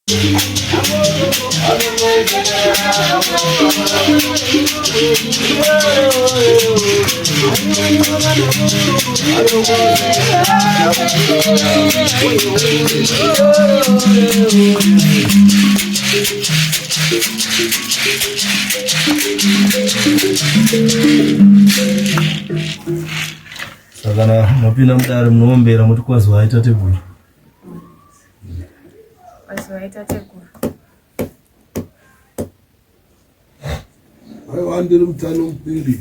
Saka kana mapinda mudare munoombera moti kwaziwai tateguru. Kwaziwai tateguru. Aiwa ndiri mutano mupindi.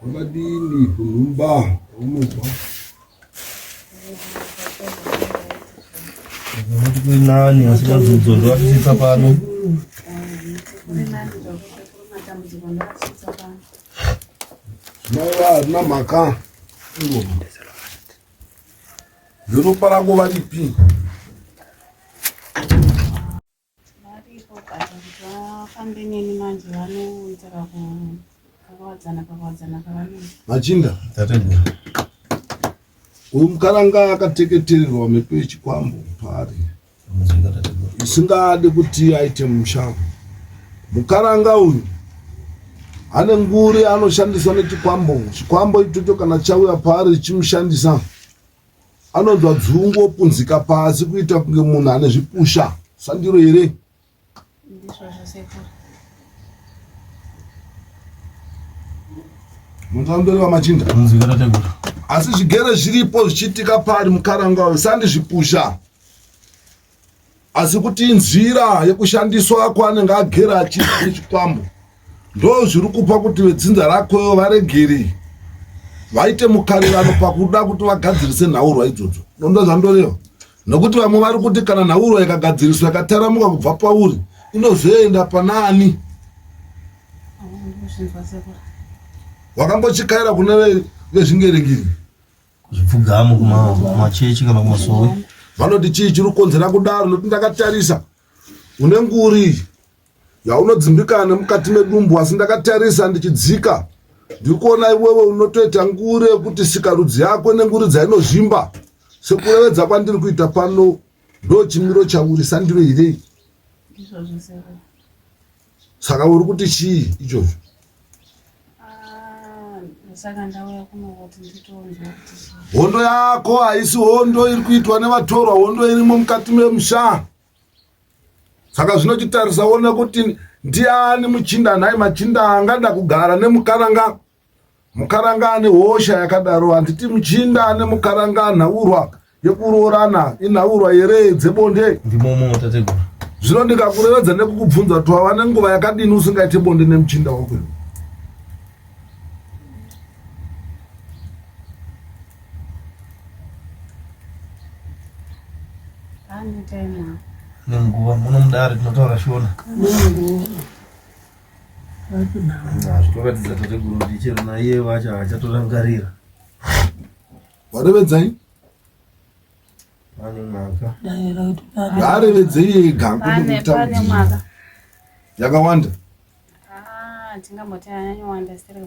Kwakadini kunhumba unobva. Unoti kuri nani asi madzudzo ndoatisvitsa pano. Kuri nani zvako matambudziko ndoatisvitsa pano. Mai harina mhaka. Veropa rako varipi? Varipo but kuti vafambe neni manje vanoita kakawadzana kakawadzana kavanoita. Machinda. Tateguru. Uyu mukaranga akateketererwa mhepo yechikwambo paari. Isingade kuti aite musha. Mukaranga uyu ane nguri anoshandiswa nechikwambo. Chikwambo ichocho kana chauya paari chimushandisa anonzwa dzungu opunzika pasi kuita kunge munhu ane zvipusha. Sandiro here? Ndizvozvo sekuru. Munzwa vamachinda. Munzwika tateguru. Asi zvigere zviripo zvichiitika pari mukaranga uyu sandi zvipusha. Asi kuti inzira yekushandiswa kwaanenge agere achiita nechikwambo ndo zviri kupa kuti vedzinza rakoyo varegere vaite mukarirano pakuda kuti vagadzirise nhaurwa idzodzo. Ndondo zvandoreva. Nokuti vamwe vari kuti kana nhaurwa ikagadziriswa ikataramuka kubva pauri inozoenda panaani? Wakambochikaira kune vezvingeringiri? Zvipfugamo kumachechi kana kumasowe. Vanoti chii chiri kukonzera kudaro nokuti ndakatarisa une nguri yaunodzimbikana nemukati medumbu asi ndakatarisa ndichidzika ndiri kuona iwewe unotoita nguri yekuti sikarudzi yako nenguri dzainozvimba sekurevedza kwandiri kuita pano ndo chimiro chauri sandiro here saka uri kuti chii ichozvo ah, hondo yako haisi hondo iri kuitwa nevatorwa hondo irimo mukati memusha Saka zvino chitarisa uone kuti ndiani muchinda nhai machinda angada kugara nemukaranga. Mukaranga ane hosha yakadaro handiti muchinda ane mukaranga nhaurwa yekuroorana inhaurwa here dzebonde? Ndimomo tateguru. Zvino ndikakurevedza nekukubvunza kuti wava nenguva yakadini usingaite bonde nemuchinda wako iwe? Nenguva muno mudare tinotaura shona. Zvitoratidza tateguru kuti chero naiye vacho haachatorangarira. Varevedzai? Pane mwaka. Ngaarevedzei ega kwete kutaura. Yakawanda. Ah, tingamboti yanyanyowanda siri.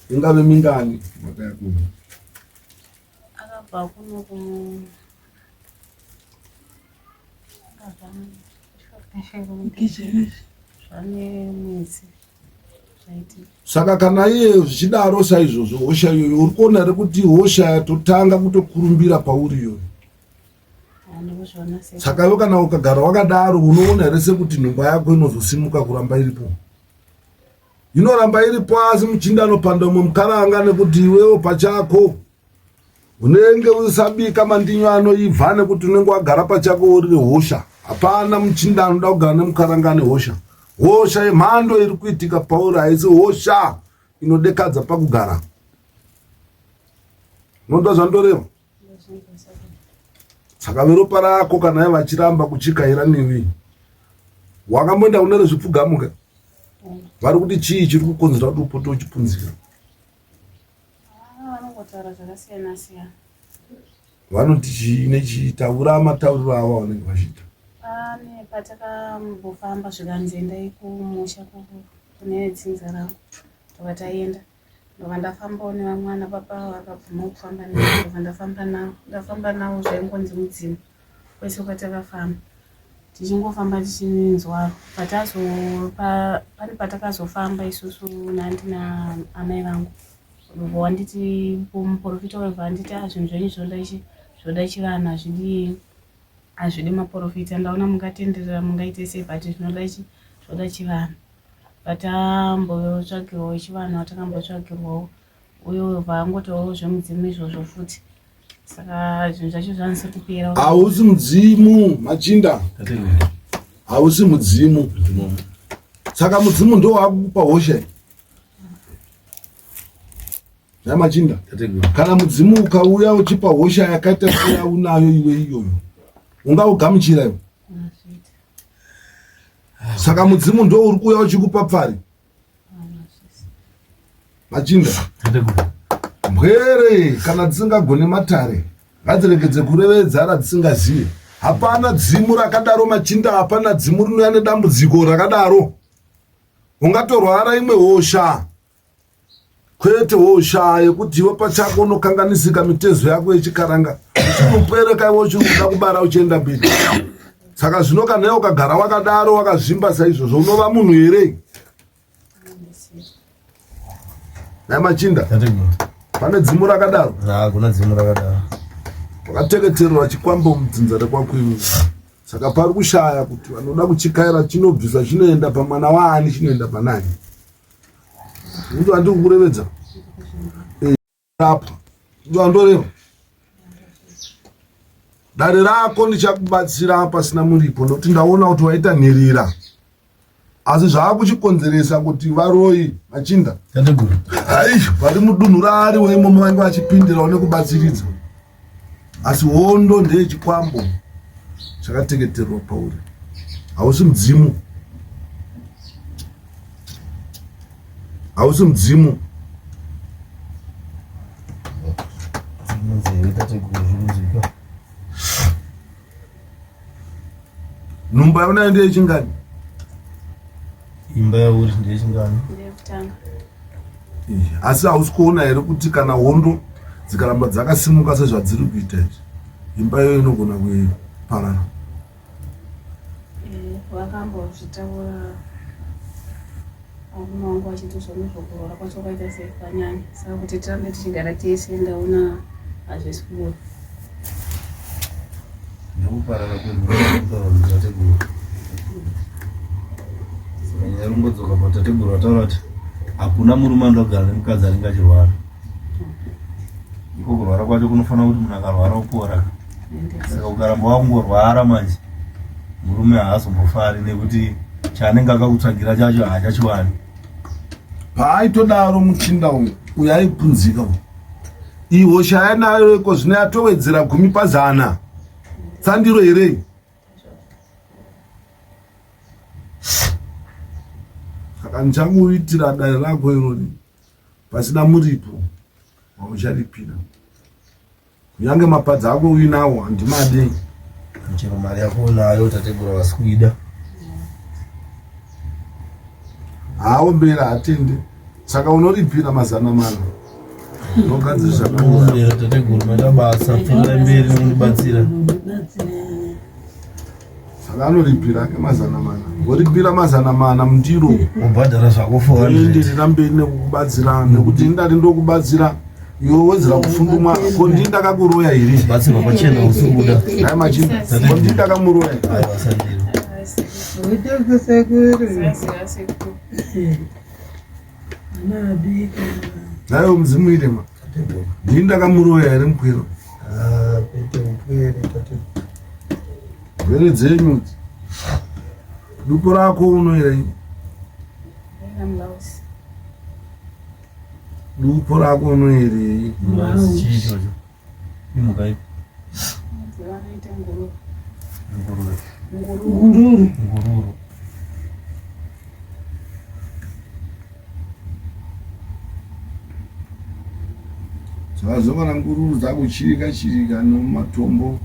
Ingave mingani mwaka yakuno? Akabva kuno ku zvane mwedzi zvaitika. Saka kana iye zvichidaro saizvozvo hosha iyoyo uri kuona here kuti hosha yatotanga kutokurumbira pauri iyoyo? Saka iwe kana ukagara wakadaro unoona here sekuti nhumba yako inozosimuka kuramba iripo? Inoramba iripo asi muchinda anopanda umwe mukaranga nekuti iwewo pachako unenge usabika mandinyo anoibva nekuti unenge wagara pachako uri nehosha. Hapana muchinda anoda kugara nemukaranga ane hosha. Hosha yemhando iri kuitika pauri haisi hosha inodekadza pakugara. Unoda zvandoreva? Saka veropa rako kana ivo vachiramba kuchikaira newe, wakamboenda kune rezvipfugamo ka? Vari kuti chii chiri kukonzera kuti upote uchipunzika? Ah, vanongotaura zvakasiyana siyana. Vanoti chii nechii? Taura matauriro avo avanenge vachiita. Pane patakambofamba zvikanzi endai kumusha kune dzinza rangu, tobva taenda. Ndobva ndafambawo nevamwe ana baba vakabvuma kufamba neni ndobva ndafamba navo. Ndafamba navo zvaingonzi mudzimu kwese kwatakafamba tichingofamba tichinzwaro patazo pane patakazofamba isusu nandina amai vangu ndobva wanditi muprofita webva anditi ah, zvinhu zvenyu zvoda ichi zvoda chivanhu hazvidi hazvidi maprofita ndaona mungatenderera mungaite sei but zvinoda ichi zvoda chivanhu vatambotsvagirwawo chivanhu vatakambotsvagirwawo uye vaangotaurawo zvemudzimu izvozvo futi saka zvinhu zvacho zvanise kupera hausi mudzimu machinda hausi mudzimu saka mudzimu ndo wakukupa hosha Namachinda, kana mudzimu ukauya uchipa hosha yakaita seyaunayo iwe iyoyo ungaugamuchira iwe? Saka mudzimu ndo uri kuuya uchikupa pfari. Machinda, mbwere kana dzisingagone matare ngadziregedze kurevedza radzisingazive. Hapana dzimu rakadaro machinda, hapana dzimu rinouya nedambudziko rakadaro. Ungatorwara imwe hosha kwete hosha yekuti iwe pachako unokanganisika mitezo yako yechikaranga uchimupwereka iwe uchiri kuda kubara uchienda mberi saka zvino kana iwe ukagara wakadaro wakazvimba saizvozvo unova munhu here nai machinda pane dzimu rakadaro hakuna dzimu rakadaro wakateketerwa chikwambo mudzinza rekwakwini saka pari kushaya kuti vanoda kuchikaira chinobvisa chinoenda pamwana waani chinoenda panani Ndo andiri kurevedza. Eh, apa. Ndo andoreva. Dare rako ndichakubatsira pasina muripo nokuti ndaona kuti waita nherera. Asi zvaakuchikonzeresa kuti varoyi machinda. Ai, vari mudunhu raari imomo vange vachipindirawo nekubatsiridza. Asi hondo ndeyechikwambo chakateketerwa pauri. Hausi mudzimu. Hausi mudzimu. Nhumba yaunayo ndeyechingani? Imba yauri ndeyechingani? Asi hausi kuona here kuti kana hondo dzikaramba dzakasimuka sezvadziri kuita izvi, imba iyoyo inogona kuparara. Eh, vakambozvitaura varume vangu vachiti zvoni zvokuroora kwacho kwaita sei kwanyanya saka kuti tirambe tichigara tese ndaona hazvisi kubuda nekuparara kwemhuri saka nyaya rungodzoka patateguru vataura kuti hakuna murume anoda kugara nemukadzi anenge achirwara iko kurwara kwacho kunofanira kuti munhu akarwara opora saka ukaramba wakungorwara manje murume haazombofari nekuti chaanenge akakutsvagira chacho haachachiwani paaitodaro muchinda uyu uyo aipunzika uyu iyi hosha yanayo iko zvino yatowedzera gumi pazana tsandiro here saka ndichakuitira dare rako irori pasina muripo waucharipira kunyange mapadza ako uinawo handimadi chero mari yako unayo tategura vasi kuida haaombera hatende saka unoripira mazana mana unogadzirisa ombera tateguru maita basa pfuurai mberi nekundibatsira saka anoripira ake mazana mana woripira mazana mana mundiro ubhadhara zvako 400 ndirira mberi nekukubatsira nekuti ndati ndokubatsira iwe wedzera kufundumwa ko ndii ndakakuroya here batsirwa pachena usiri kuda dai machinda ko ndii ndakamuroya aiwa sandiro Dai mudzimu irema ndii ndakamuroya here mukwiro mhene dzenyu dupo rako unoerei dupo rako unoerei Imhuka ipi? Ngururu. Ngururu. Zvazovana ngururu dzakuchirika chirika nomumatombo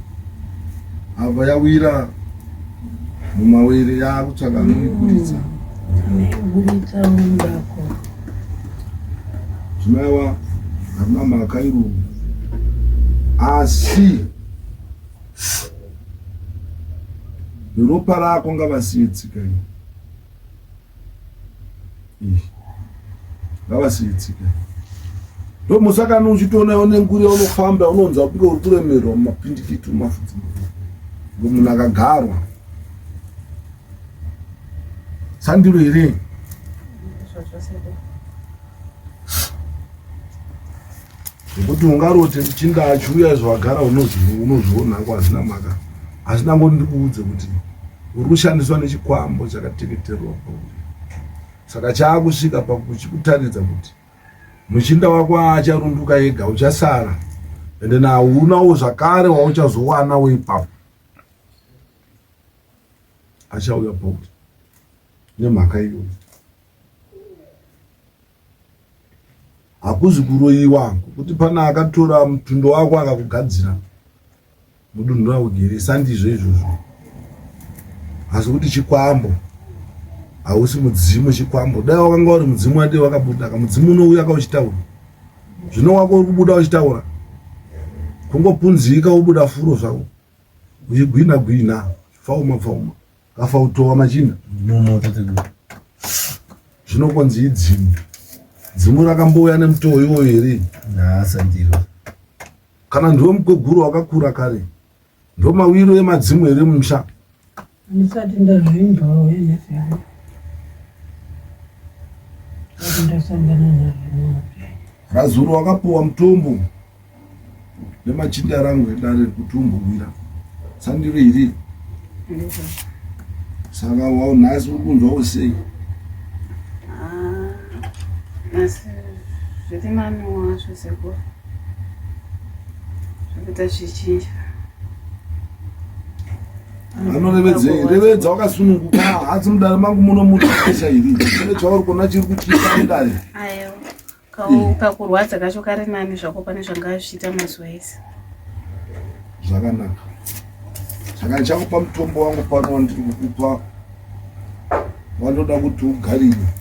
apa yawira mumawere yakutsvaka anoiburitsa. Anoiburitsa mundako. Zvino aiwa harina mhaka iroro asi ropa rako ngavasiye tsika iyi iyi ngavasiye tsika iyi ndomusakani uchitoona nenguri yaunofamba unonzwa kunge uri kuremerwa mumapindikiti mumafudzi munhu akagarwa sandiro here zvekuti ungarote muchinda achiuya izvo wagara unozviona hako hazvina mhaka asi ndangoti ndikuudze kuti uri kushandiswa nechikwambo chakateketerwa pauri saka chaakusvika pakuchikutaridza kuti muchinda wako acharunduka ega uchasara ende naunawo zvakare wauchazowanawo ipapo achauya pauri nemhaka iyoyo hakuzi kuroyiwa kuti pane akatora mutundo wako akakugadzira mudunhu raugere sandizvo izvozvo asi kuti chikwambo hausi mudzimu chikwambo dai wakanga uri mudzimu wadei wakabuda ka mudzimu unouya ka uchitaura zvino wako uri kubuda uchitaura kungopunzika wobuda furo zvako uchigwina gwina fauma fauma kafa utowa machinda zvinokonzi idzimu dzimu rakambouya nemutoo iwoyo here haasandiro kana ndiwe mukweguru wakakura kare ndomawiro emadzimu here mumusha Ndisati ndazvinzwawo nezvavo. Ndasangana nazvo muupenyu. Razuro wakapuwa mutombo nemachinda rangu edare kuti umbowira sandiro iri saka wao nhasi uri kunzwawo sei ah, nhasi zviri nani wazvo sekuru zvekuita zvichinja anorevedzei revedza wakasununguka hanzi mudare mangu muno munoesa iri kune chauri kuona chiri kutyisa mudare aiwa kakurwadza kacho kari nani zvako pane zvanga zvichiita mazuva ese zvakanaka saka ndichakupa mutombo wangu pano wandiri kukupa wandoda kuti ugarire.